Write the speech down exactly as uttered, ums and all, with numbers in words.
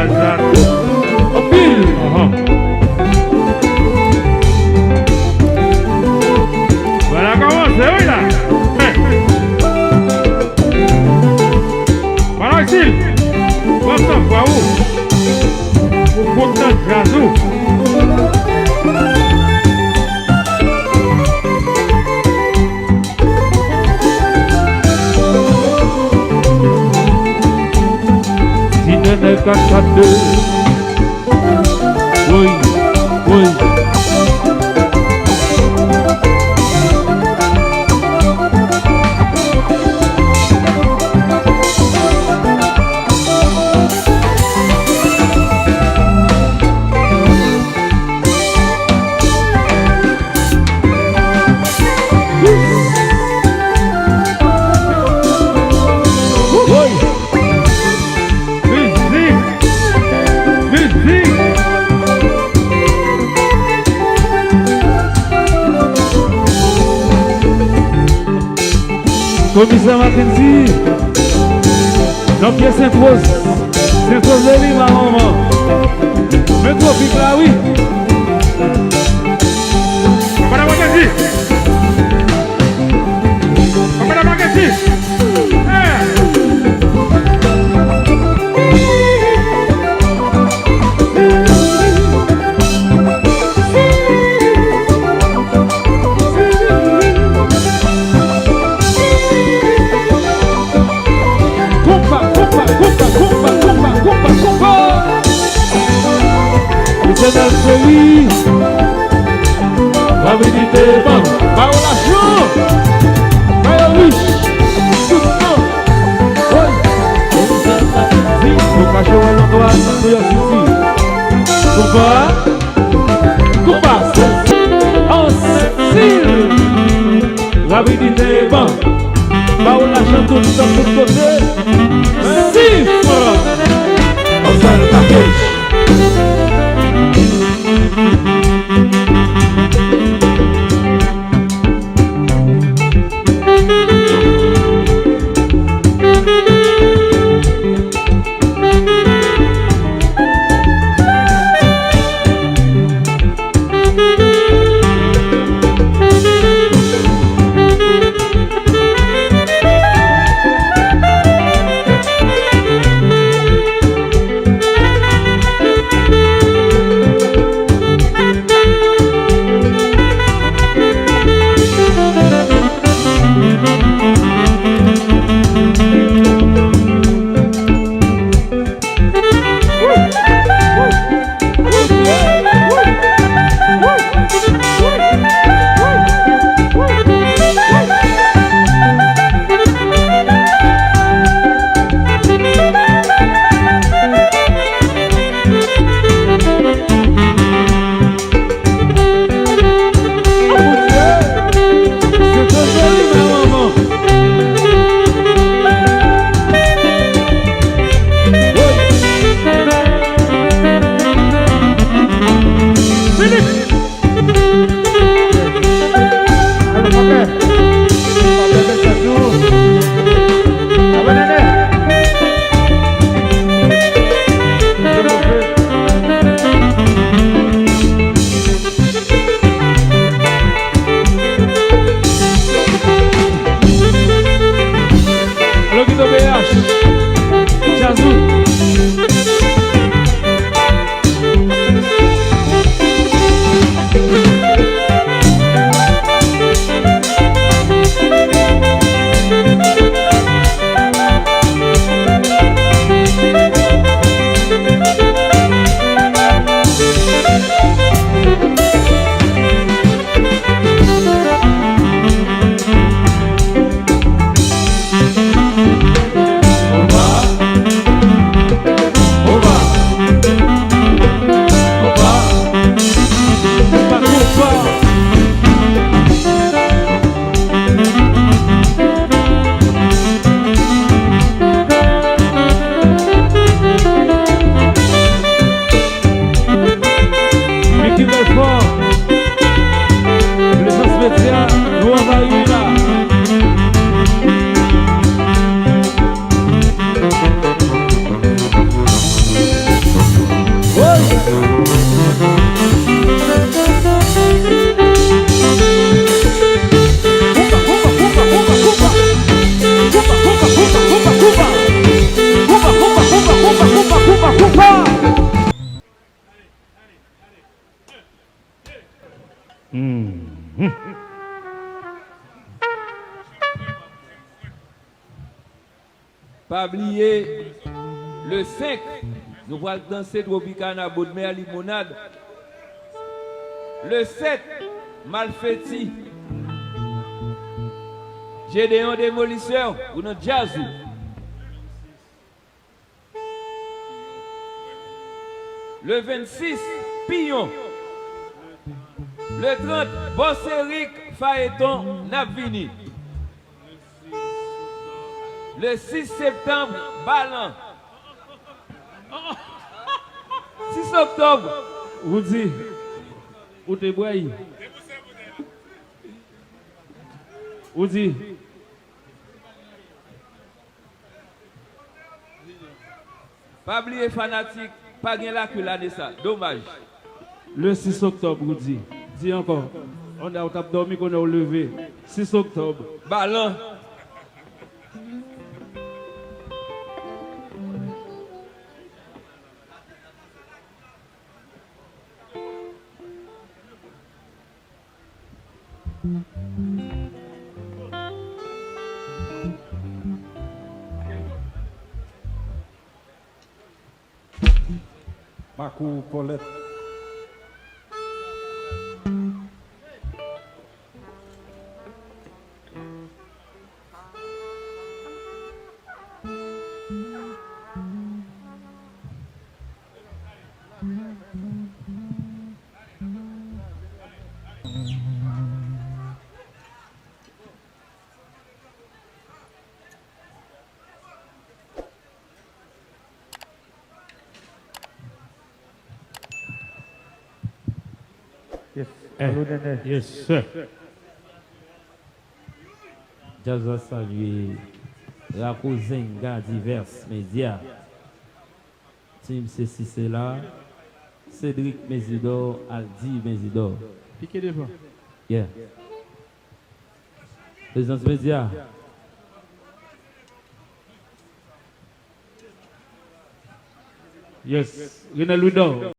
Anpil. Anhan. Bagay la kòmanse, wi la. Hen. Bagay la isit. Kontan, kwa ou. Ou kontan, gaz ou. Si nènè kat kat de. Woy, woy. Woy! Mizik! Mizik! Komisè Mackendy, nan pye Sentwoz, Sentwoz de Lima, manman. Men twopik la, wi. Papa nan Mackendy. Papa nan Mackendy. Hey! Konpa, konpa, konpa, konpa, konpa, konpa, konpa. Etènèl cheri, pa vin devan. Ba yo lajan, ba yo rich, tout tan. Woy. Yo kache wè landwa pou yo soti. Konpa. Konpa. Ansil. Rapidite ban. Ba yo lajan tout tan, tout kote. Sif. Yon sèl pakèj. Pa bliye, le senk, nou pral danse Tropicana, Bodmè, Limonad. Le sèt, Malfeti. Gédéon Démolisseur, ou nan djaz ou. Le vennsis, Piyon. Le trant, Bòs Erik, Fayeton, n ap vini. Le sis septanm, Balan. Sis oktòb. Roody, ou te bwè? Roody. Pa bliye fanatik, pa gen lakil ane sa. Domaj. Le sis oktòb, Roody. Di ankò. Onda, ou t ap dòmi, kounye a w leve. Sis oktòb. Balan. Makou Pòlèt. Yes. Eh, alo, Nene. Yes, sir. Djaz la salye Rako Zenga Divès Medya. Team Sesi Sela, Cédric Mésidor, Aldi Mésidor. Pike devan. Yeah. Prezans Medya. Yes. Renel Louidor.